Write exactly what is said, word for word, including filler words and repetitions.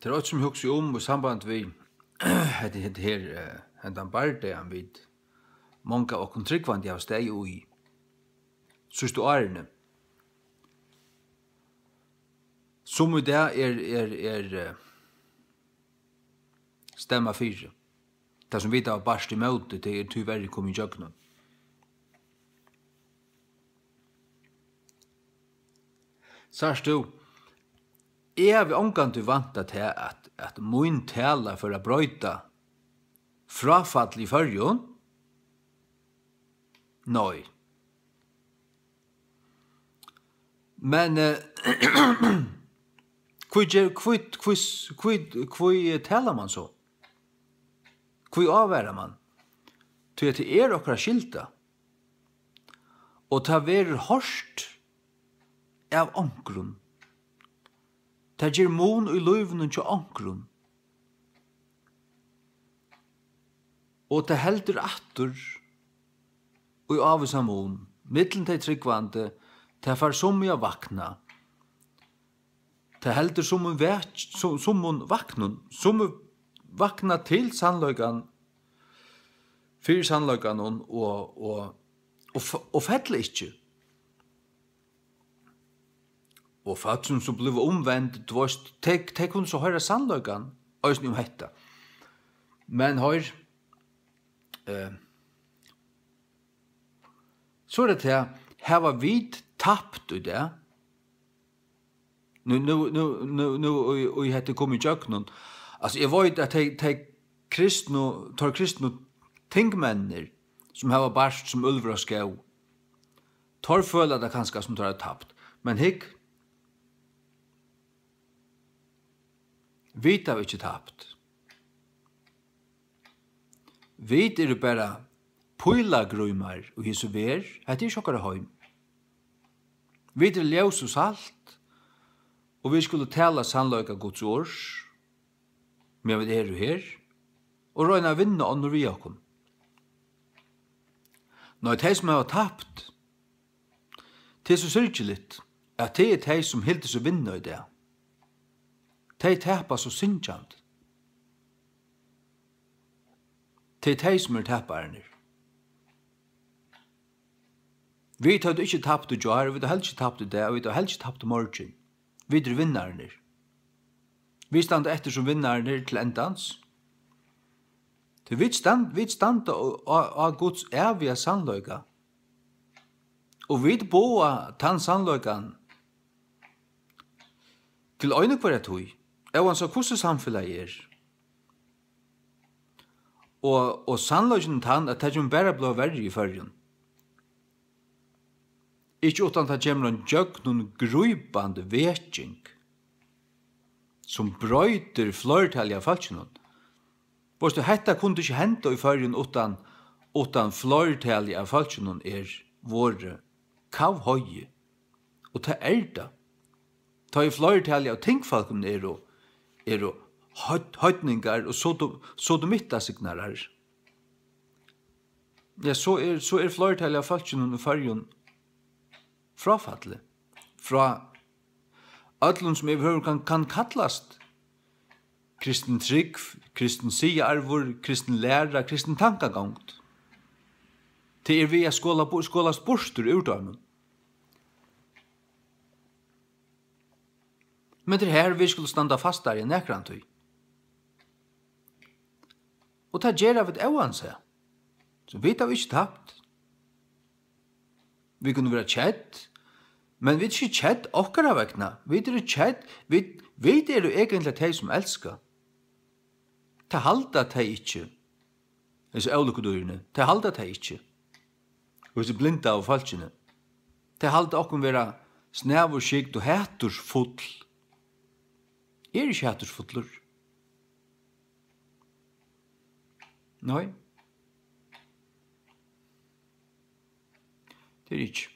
Tað er eitt, sum eg hugsi um í samband við hetta, hetta her, eh, hendan bardagan, vit, mong av okkum trúgvandi hava staðið í síðstu árini, sum í dag er, er, er, eh, stemma fyri. Tað, sum vit hava bart ímóti, tað er tíverri komið ígjøgnum. Sært tú, eg havi ongantíð væntað tað, at, at mín tala fór at broyta fráfall í Føroyum. Nei. Men, eh, hví ger, hví, hví, hví, hví talar mann so? Hví ávarar mann? Tí at tað er okkara skylda. Og tað verður hoyrt av onkrum. Tað ger mun í lívinum hjá onkrum. Og tað heldur aftur í ávísan mun. Millum tey trúgvandi, tað fær summi at vakna. Tað heldur summi vak-, su-, summum vaknum, summi vakna til sannleikan, fyri sannleikanum og, og, og f-, og fella ikki. Og fólk, sum so blíva umvend, tú veist, tey, tey kunnu so hoyra sannleikan eisini um hetta. Men hoyr, eh, so er tað tað, hava vit tapt í dag? Nú, nú, nú, nú, nú, í, í hetta er komið ígjøgnum. Altso, eg veit, at tey, tey kristnu, teir kristnu tingmenninir, sum hava bart sum úlvur á skóg, teir føla tað kanska, sum teir hava tapt. Men hygg, vit hava ikki tapt. Vit eru bara pílagrímar í hesi verð. Hetta er ikki okkara heim. Vit eru ljós og salt, og vit skulu tala sannleika Guds orðs, meðan vit eru her, og royna at vinna onnur við okkum. Nei, tey, sum hava tapt, tað er so syrgiligt, at tað er tey, sum hildu seg vinna í dag. Tey tapa so syngjandi. Tað er tey, sum eru tapararnir. Vit høvdu ikki tapt í gjár, og vit hava heldur ikki tapt í dag, og vit hava heldur ikki tapt í morgin. Vit eru vinnararnir. Vit standa eftir sum vinnararnir til endans. Tí vit stand-, vit standa á, á, á Guds æviga sannleika. Og vit boða tann sannleikan til eina og hvørja tíð, óansæð hvussu samfelagið er. Og, og sannleikin er tann, at tað kemur bara at blíva verri í Føroyum. Ikki uttan tað kemur ein gjøgnumgrípandi veking, sum broytir fleirtalið av fólkinum. Veitst tú, hetta kundi ikki henda í Føroyum uttan, uttan fleirtalið av fólkinum er vorðið kavhoyið. Og tað er tað. Tá ið fleirtalið av tingfólkunum eru, eru heid-, heidningar og sodo-, sodomittasignarar, ja, so er, so er fleirtalið av fólkinum í Føroyum fráfallið frá øllum, sum yvirhøvur kann, kann kallast kristin trúgv, kristin siðaarvur, kristin læra, kristin tankagongd. Tað er við at skola bu-, skolast burtur úr teimum. Men tað er her, vit skulu standa fastari enn nakrantíð. Og tað gera vit óansæð. So vit hava ikki tapt. Vit kunnu vera kedd, men vit eru ikki kedd okkara vegna. Vit eru kedd, vit, vit eru eigentliga tey, sum elska. Tað halda tey ikki. Hesi ólukkutíðini, tað halda tey ikki. Og hesi blindaðu fólkini, tey halda okkum vera snævurskygd og hatursfull. Eg eri ikki hatursfullur. Nei. Tað eri eg ikki.